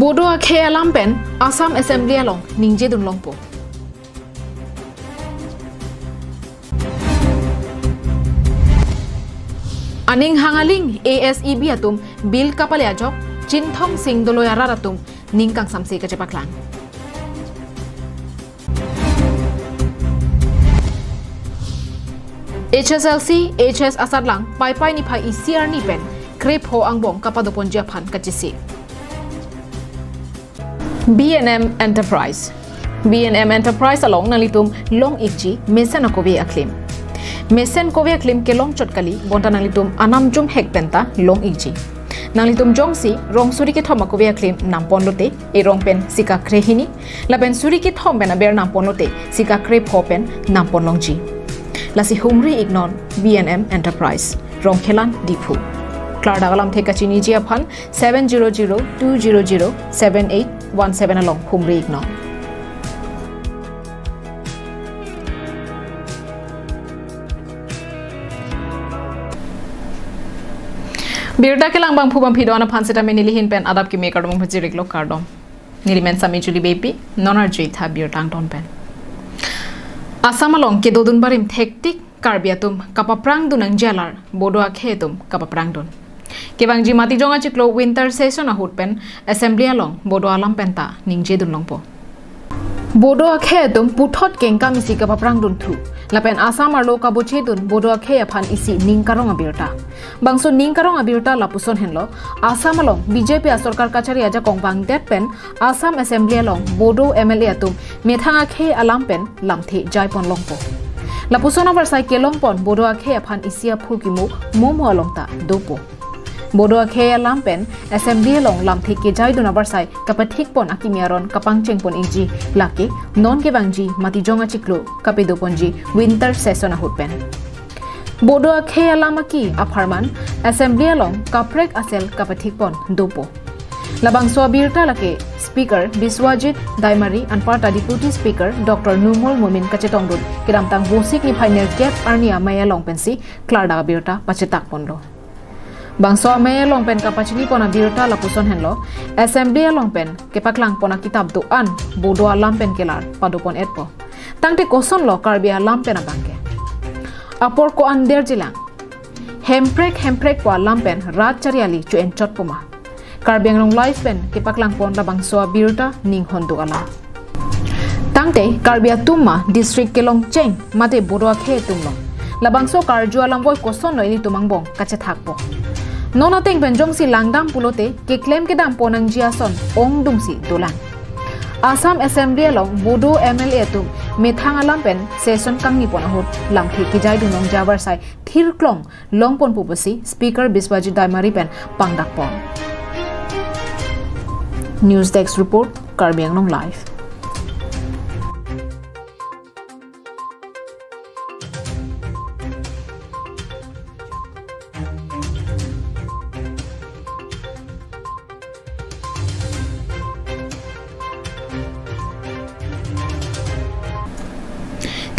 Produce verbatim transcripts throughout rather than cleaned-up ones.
Bodo akhei alam pen Assam Assembly along ningjedun longpo. Aning hang aling A S E B atum bill kapale ajok Chinthong Sing Doloi arat atum ning kangsamse kachepaklang. H S L C, H S asatlang Paipai niphai isi arni pen krepho angbong kapadoponji aphan kachisi. B N M Enterprise. B N M Enterprise along nanglitum long-ikji mesen akove aklim. Mesen kove aklim kelong chot kali, bonta nanglitum anam jumhek penta long-ikji. Nanglitum jongsi rong suri kethom akove aklim nampon lote, erong pen sika krehini, lapen suri kethom pen aber nampon lote, sika krepho pen nampon longji. Lasi humri-iknon B N M Enterprise, Rongkhelan, Diphu. Klardak alamthe kachiniji aphan seven zero zero two zero zero seven eight one seven along humri-iknon. Birta kelang bangphu bangphi do-an aphan setame neli ahin pen adap kimi kardom pajiriklo, kardom. Neli men Sami Julie Beypi, non arju-ik tha birta angton pen. Assam along kedodun barim thektik Karbi atum kapaprangdun nangji alar Bodo akhei atum kapaprangdun. Kevangji Matijong achiklo winter session ahut pen Assembly along Bodo alam penta ningjedun longpo. Bodo akhei atum puthot kengkam isi kapaprangdun thu, lapen Assam arlo kabochedun Bodo akhei aphan isi ning karong abirta. Bangso ning karong abirta lapuson henlo, Assam along B J P asorkar kachari ajakong vangdet pen Assam Assembly along Bodo M L A atum methang akhei alam pen lamthe jaipon longpo. Lapuson avarsai kelongpon Bodo akhei aphan isi aphu kimu momo along ta dopo. Bodo akhei alam pen Assembly along lamthe kejaidun avarsai kapathikpon akimi aron kapangchengpon-ikji, lake non kevangji Matijong achiklo kapedoponji winter session ahut pen. Bodo akhei alam aki apharman Assembly along kaprek asel kapathikpon dopo. Labangso abirta lake Speaker Biswajit Daimari anparta Deputy Speaker Doctor Numal Momin kachetongdun kedamtang Vosik niphai nerkep arni amei along pensi klardak abirta pachetakponlo. Bangso amei along pen kapachinipon abirta lapuson henlo, Assembly along pen kepaklangpon akitap do-an Bodo alam pen kelar padopon-etpo. Tangte kosonlo Karbi alam pen abangke? Apor ko-an derjilang? Hemprek hemprek pu alam pen rat chariali cho-enchotpo ma? Karbi Anglong Live pen kepaklangpon labangso abirta ning hondo alam. Tangte Karbi atum ma district kelongcheng mate Bodo akhei atum long? Labangso karju alam voi kosonlo ilitum angbong kachethakpo? Non ateng pen jongsi langdam pulote keklem kedampon nangji ason ongdungsi dolang. Assam Assembly along Bodo M L A atum methang alam pen session kangnipon ahut lamthe kejaidun nangji avarsai thirklong longponpo pusi Speaker Biswajit Daimari pen pangdakpon. News Desk Report, Karbi Anglong Live.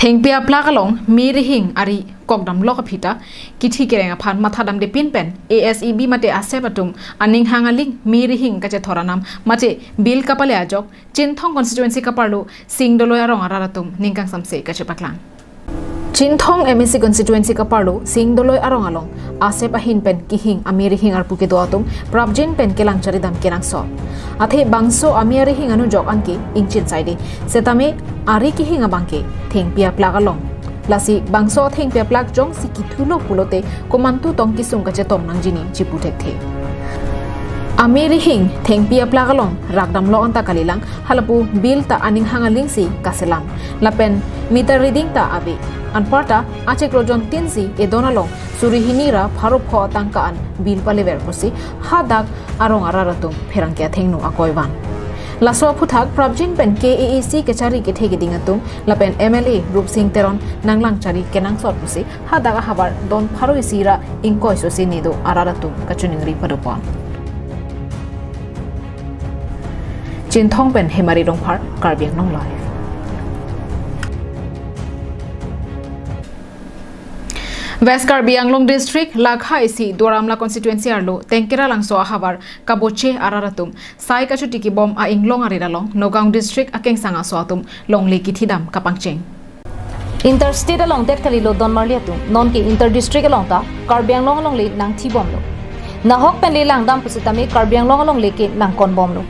Thengpi aplak along me rihing ari kokdam lok aphi ta kithi kereng aphan mathadamde pin pen A S E B mate ASEP atum aning hang aling me rihing kachethor anam mate bill kapale ajok Chinthong constituency kaparlo Sing Doloi arong arat atum ning kangsamse kachepaklang. Chinthong M A C constituency kaparlo Sing Doloi arong along ASEP ahin pen kehing ame rihing arpu kedo atum prapjin pen kelang charidam kenangsot. Athe bangso ame arihing anujok anke ingchin saide. Setame ari kehing abangke thengpi aplak along. Lasi bangso thengpi aplak jongsi kithulo pulote komantu tong kesung kachetong nangjini chipu thekthe. Ame rihing thengpi aplak along rakdam lok anta kalilang, halapu bill ta aning hang alingsi kaselam. Lapen meter reading ta ave. Anparta achiklo jon tinsi edon along suri hini ra pharo pho tangka an bill palever pusi hadak arong arat atum pherangke athengno akoi van. Laso aphuthak prapjin pen K A A C kechari kethe keding atum lapen M L A Rupsing Teron nanglang chari kenangsot pusi hadak ahavar don pharo isi ra ingkoi so sini do arat atum kachiningri padopon. Chinthong pen Hemari Rongphar, Karbi Anglong Live. West Karbi Anglong District, Lakha isi Duar Amla Constituency arlo Tengkera Langso ahavar kaboche arat atum sai kachotiki bom a-inglong arit along Nagaon District akengsang aso atum longle kithidam kapangcheng. Interstate along det kalilo donmarli atum, nonke inter district along ta Karbi Anglong alongle nangthibomlo. Nahok pen le langdam pusitame Karbi Anglong alongle ke nangkonbomlo.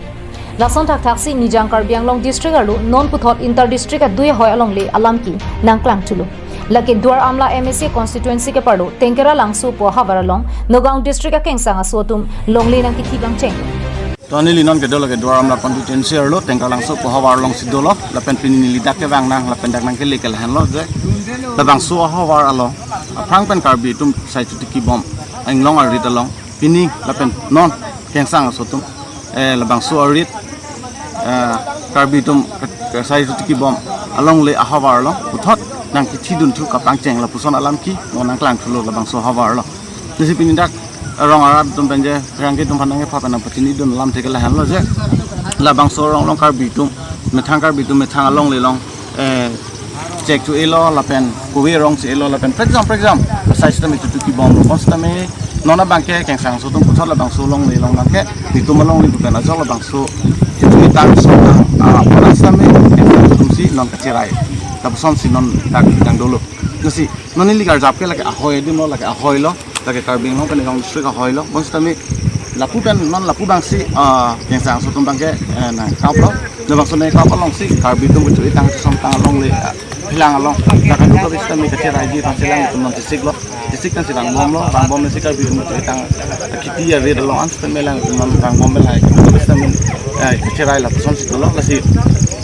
Lason thakthaksi Nijang Karbi Anglong District arlo non puthot inter district adui ahoi alongle alam ke nangklangthulo. Lake Duar Amla M A C constituency keparlo Tengkera Langso pu ahavar along Nagaon District akengsang aso atum longle nangkithibangcheng. To neli non kedo lake Duar Amla constituency arlo Tengkera Langso pu ahavar alongsi dolo, lapen pini neli dak kevang nang lapen dak nangkele ke lahenlo je labangso ahavar along aphrang pen Karbi atum sai chotiki bom a-inglong arit along pini lapen non kengsang aso atum, eh, labangso arit, eh, Karbi atum ke-, ke-, sai chotiki bom alongle ahavar along puthot nangkithidunthu kapangcheng lapuson alam ke mo nangklangthulo labangso ahavar along. Lasi pini dak rong arat atum pen je, pherangke atum aphan nangkepha pen nangpachinidun alam athe ke lahenlo je labangso arong along Karbi atum methang, Karbi atum methang alongle along, eh, chek cho-elo lapen kove arong cho-elo lapen prekjam prekjam sai sitame chotiki bomlo. Bonsitame non abangke kengsang aso atum puthot labangso alongle along abangke nelitum alongle pu pen ajok labangso chotiki tang so tang, ah, pona sitame kengsang aso atumsi non kacherai. Lapusonsi non dak dang dolo. Lasi non neli karjap ke lake ahoi adim lo, lake ahoi lo, lake Karbi Anglong pen Nagaon District ahoi lo. Bonsitame lapu pen non lapu abangsi, ah, kengsang aso atum abangke, eh, nangkaplo. Labangso nangkap alongsi Karbi atum kecho-etang kesom tang alongle, ah, phelang along. Lake duk abis sitame kacheraiji aphansi alanglitum non chesik lo. Chesik tangsi vangbomlo, vangbomlo si Karbi atum kecho-etang kheti arit along an sitame alanglitum non vangbom belai. Duk abis sitame, eh, kacherai lapusonsi dolo. Lasi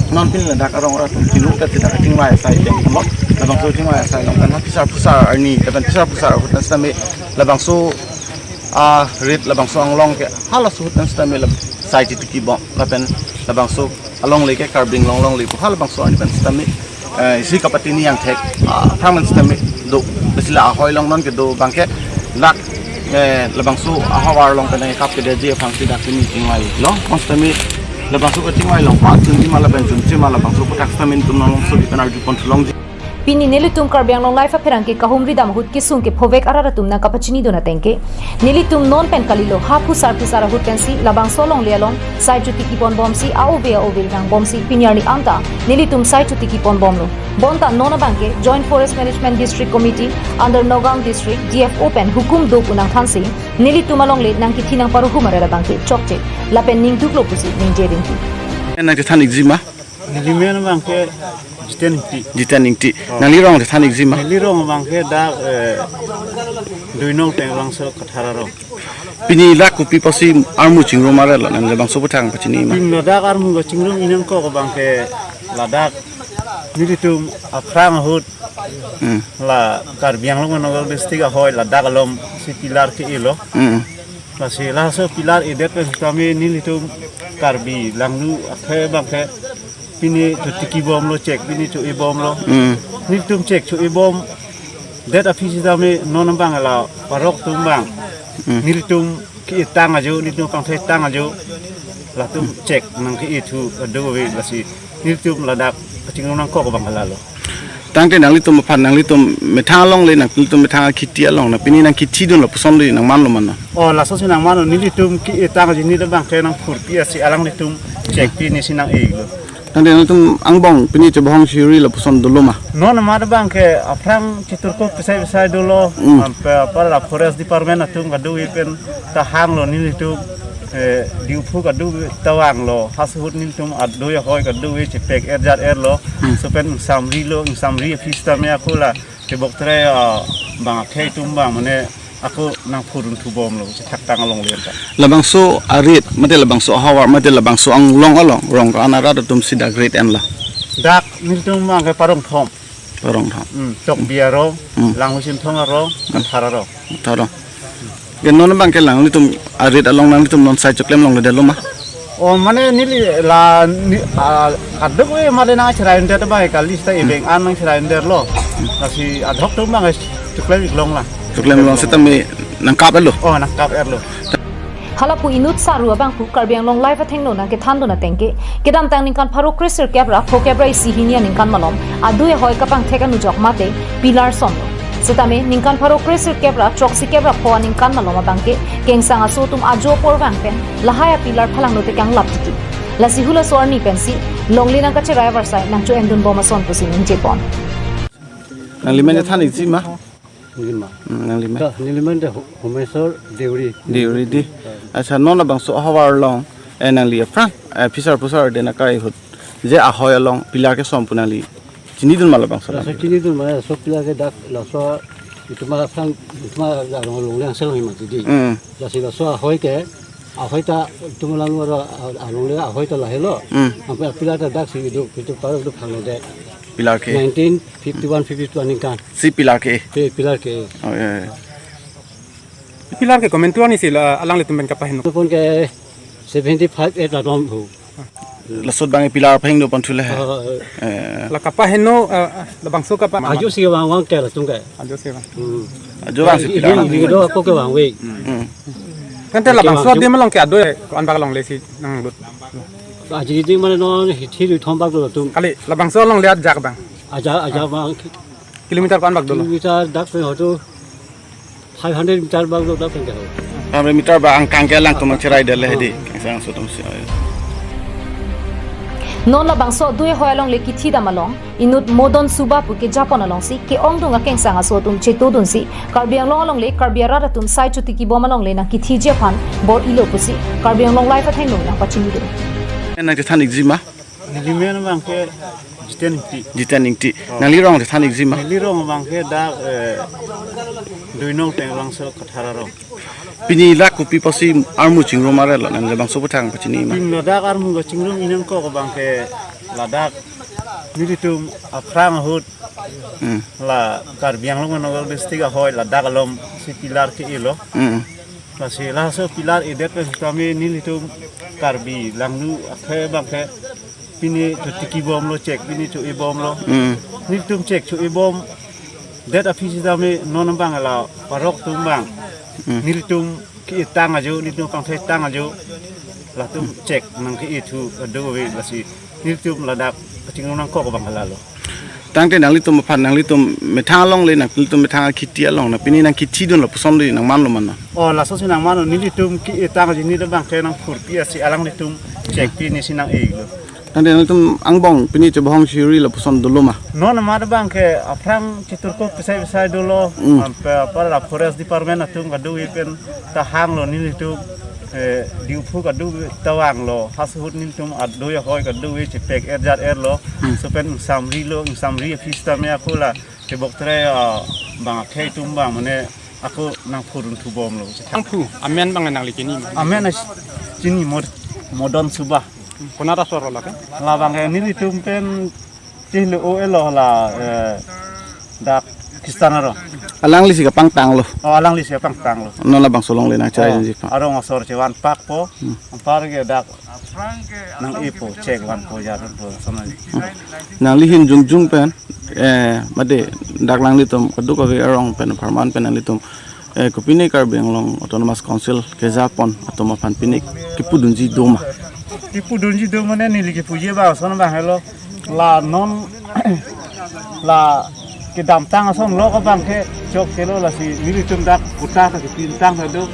non pini ladak arong arat atum chinu ta sita kachingvai asai denglo. Labangso chingvai asai along pen ha phisar phusar arni, lapen phisar phusar ahut pen sitame labangso arit labangso anglong ke halaso ahut pen sitame lab-, sai chotiki bom lapen labangso alongle ke Karbi Anglong alongle pu halabangso arni pen sitame, eh, isi kapatini angthek, ah, aphrang pen sitame do. Lasi la ahoi along non kedo abangke dak, eh, labangso ahavar along pen nangkap kedetji aphansi dak pini chingvailo. Bonsitame labangso kachingvai along pa chunji ma lapen chunche ma labangso aputhak sitame nelitum non alongso di pen arjuponthu longji. Pini nelitum Karbi Anglong Live apherangke kahumri dam ahut kesung kephovek arat atum nangkapachinidun ateng ke, nelitum non pen kalilo ha phisar phisar ahut pensi labangso alongle along sai chotiki ponbomsi a-ove a-ove vangbomsi pini arni anta nelitum sai chotiki ponbomlo. Bonta non abangke Joint Forest Management District Committee under Nagaon District D F O pen hukum do pu nangthansi nelitum alongle nangkithi nangparuhu marer abangke chokche lapen ningduklo pusi ningje rinti. Nangchethan ikji ma? Neli men abangke Jiten Ingti. Jiten Ingti. Oh. Nangli rong chethan ikji ma? Neli rong abangke dak, eh, Duinong Tengkera Langso Kathar arong. Pini dak kopi pusi armu chingrum arlo, nangli labangso aputhak pachini ma? Pini ladak armu kachingrum inang kok abangke ladak nelitum aphrang ahut, hmm, la Karbi Anglong Nagaon District ahoi ladak alomsi pillar ke-elo. Hmm. Lasi laso pillar edet pen sitame nelitum Karbi langno akhei abangke pini chotiki bomlo, chek pini cho-e bomlo. Hmm. Nelitum chek cho-e bomdet aphi sitame non abang la parok atum abang. Hmm. Nelitum ke-etang ajo, nelitum pangthe tang ajo. Latum chek nangke-ethu ado ave lasi nelitum ladak kachingrum nangkok abang halalo. Tangte nanglitum aphan, nanglitum methang alongle, nanglitum methang akheti along, nang pini nangkithidun lapuson le nangmanlo ma non? Oh, lasonsi nangmanlo, nelitum ke-etang ajo nelitum abangke nangphurpi asi alanglitum chek pini si nang-elo. Tangte nanglitum angbong pini chebohong siri lapuson dolo ma? Non amat abangke aphrang chiturkok pesai pesai dolo, hmm, ampe apar la forest department atum kadokave pen ta hanglo nelitum, eh, diuphuk adu tawang lo, halaso ahut nelitum adui ahoi kadokave chepek er jar er lo, hmm, laso pen ingsamri lo, ingsamri aphi sitame ako la chebok tre, ah, bang akhei atum abang mane ako nangphurdunthu bomlo, chethak tang alongle ta. Labangso arit, mate labangso ahavar, mate labangso anglong along, rong ka-an arat atumsi dak rit enlo? Dak nelitum abangke parong thom. Parong thom. Hmm, Chokbi arong, hmm, Langhusin Thong arong, hmm, Kathar arong. Kathar arong. Ke non abangke nanglitum arit along nanglitum non sai choklem longledetlo ma? Oh, mane neli la ni, ah, kadokave mane nangcheraidet abang kali sita, hmm, ebeng an nangcheraidet lo. Lasi adhok atum abang choklem iklong la. Choklem long sitame nangkap er lo? Oh, nangkap er lo. Halapu inut saru abangphu Karbi Anglong Live athengno nangkethandun ateng ke, kedamtang ningkan pharo kre sirkep ra phokep ra isi hini aningkan malom adui ahoi kapangthek anujok mate pillar somlo. Setame ningkan pharo kre sirkep ra throksi kep ra pho aningkan malom abangke kengsang aso atum ajo apor vang pen lahai a-pillar phalangno tekang lap titi. Lasi hula so arni pensi longle nangkacherai avarsai nangcho-endun bom ason pusi ningje pon. Nangli men than iksi ma? Neli ma. Hmm, nangli men. Da, neli men da Ho-, Homeswar Deuri. Deuri di. Accha, non labangso ahavar along, eh, nangli aphrang, eh, phisar pusar de nakai ahut je ahoi along pillar kesom pu nangli chinidun ma labangso? Laso along chinidun ma, laso pillar ke dak, laso itum aphrang, itum along longle angselo hima titi. Hmm. Lasi laso ahoi ke, ahoi ta itum along aro, alongle ahoi ta lahelo. Hmm. Ampe pillar ta daksi itum, itum parok itum phanglo de. Pillar ke? Nineteen fifty-one fifty-two aningkan. Si pillar ke? Pi-, pillar ke. Oh, ya, ya. Pillar ke komantu ani si la alanglitum pen kapaheno? Ipon ke seventy-five eight atum ho. Laso abang pillar pahingno pon thule he. Oh, eh. Eh. La kapaheno, eh, labangso kapa? Ajo si vang vang ke latum ke. Ajo si vang. Hmm. Ajo vang si pillar. Ini, ini do ako ke vangve. Hmm. Tangte labangso adim along ke ado ko-an bak longle si nanglut? Aji di mane non hithi dui thom bak do latum. Kali labangso alongle ajak abang? Ajak, ajak abang. Kilometer ko-an bak dolo? Kilometer dak pen hotu five hundred meter bak do dak pen ke ho. Five hundred meter bak angkang ke alangtum nangcherai detlo he di. Kengsang aso atum si. Non labangso dui ahoi alongle kithi dam along inut Modon Suba pu keja pon alongsi ke-ongdung akengsang aso atum chetodunsi Karbi Anglong alongle Karbi arat atum sai chotiki bom alongle nangkithiji aphan bor-ilo pusi Karbi Anglong Live athengno nangpachinidun. Nangchethan ikji ma? Neli men abangke Jiten Ingti. Jiten Ingti. Oh. Nangli rong chethan ikji ma? Neli rong abangke dak, eh, Duinong Tenglangso Kathar arong. Pini la kopi pusi armu chingrum arelo, nangli labangso aputhak pachini ma? Pini ladak armu kachingrum inang kok abangke ladak nelitum aphrang ahut, hmm, la Karbi Anglong Nagaon district ahoi ladak alom si pillar ke-elo. Hmm. Lasi laso pillar edet pen kami nelitum Karbi langno akhei abangke pini chotiki bomlo, chek pini cho-e bomlo. Hmm. Nelitum chek cho-e bomdet aphi sitame non abang la parok atum abang. Hmm. Nelitum ke-etang ajo, nelitum pangthe tang ajo. Latum chek nangke-e thu ado ave lasi nelitum ladak kachingrum nangkok abang halalo. Tangte nanglitum aphan, nanglitum methang alongle, nanglitum methang akhiti along, na pini nangkithidun lapuson di nangmanlo ma na? Oh, laso si nangmanlo, nelitum ke-etang ajo, nelitum abangke nangphurpi asi alanglitum chek pini si nang-elo. Tangte nanglitum angbong pini chebohong chiri lapuson dolo ma? Non amat abangke aphrang chiturko pesai pesai dolo, hmm, ampe apar la forest department atum kadokave pen ta hanglo nelitum, eh, diu phu kadokave ta vanglo, halaso ahut nelitum adoi ahoi kadokave chepek erjar erlo, hmm, laso pen ingsamrilo, ingsamri aphi sitame ako la chebok tre, ah, bang akhei atum abang mane ako nangphurun thu bomlo. Nangphu, amen abang nangli chini ma? Amen as-, chini Mod-, Modon Suba. Konat asor lo lake? Labangke nelitum pen chihlo-o-elo la, eh, dak Kristan arong. Alangli si kapangtanglo? Oh, alangli si kapangtanglo. Non labangso alongle nangcherai, oh, dunji ko? Arong asor chevan pakpo. Hmm. Anparke dak nang-epo, chek vanpo, jarunpo, sonai. Hmm. Nangli ahin jongjong pen, eh, mate dak alanglitum kadokave arong pen apharman pen nanglitum, eh, kopine Karbi Anglong Autonomous Council keja pon atum aphan pini kipudunji do ma? Kipudunji do mane neli kipuji abang ason abang helo. La non la kedamtang ason lo abangke chokchelo lasi nelitum dak puta ta kipintang ta do.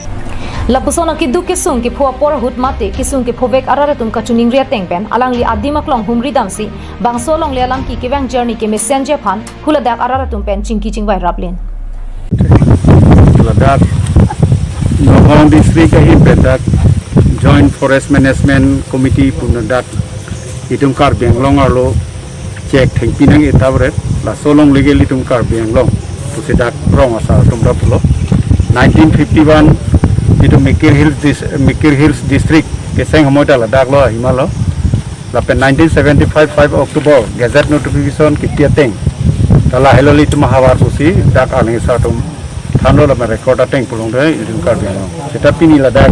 Lapuson akeduk kesung kepho apor ahut mate kesung kephovek arat atum kachiningri ateng pen alangli adim aklong humri damsi bangso alongle alam ke kevang journey kemesenji aphan huladak arat atum pen chingki chingvai raplin. Ladak Nagaon district ahin pen dak Joint Forest Management Committee pu ladak itum Karbi Anglong arlo chek thengpi nang-e ta bret, laso alongle ke ilitum Karbi Anglong pusi dak rong asar atum ta pulo. Nineteen fifty-one itum Mikir Hills dis-, Mikir Hills District keseng hamoi ta ladak lo ahima lo. Lapen nineteen seventy-five five October gazette notification kipi ateng ta lahelo ilitum ahavar pusi dak arleng asar atum thanlo lapen record ateng pulong de ilitum Karbi Anglong. Seta pini ladak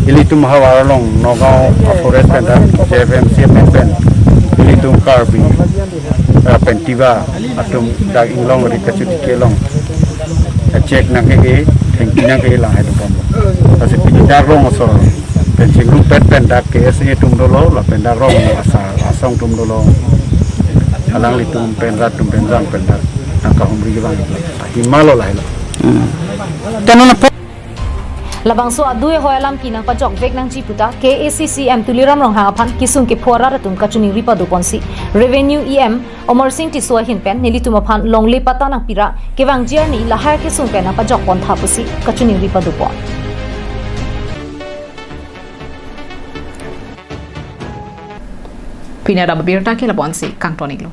ilitum ahavar along Nagaon a-forest pen dak J F M C pen ilitum Karbi, eh, pen Tiwa atum dak inglong ri kachut kelong. Chek nangke-e, thengpi nangke-e lang hai dukon. Lasi pini dak rong asor pen chingrum pet pen dak K S A atum dolo, lapen dak rong asar asong atum dolo. Alanglitum pen rat atum pen jang pen dak Nangkahumri abang, lagi malo lahelo. Teno na po. Labangso adui ahoi alam kenangpajokvek nangji puta K A A C C M Tuliram Ronghang aphan kesung kepho arat atum kachiningri padoponsi Revenue E M Amarsing Tisso ahin pen nelitum aphan longle patta nangpira kevangji arni lahai kesung pen nangpajokpon tha pusi kachiningri padopon. Pini adap abirta ke lapu-ansi kangton-iklo.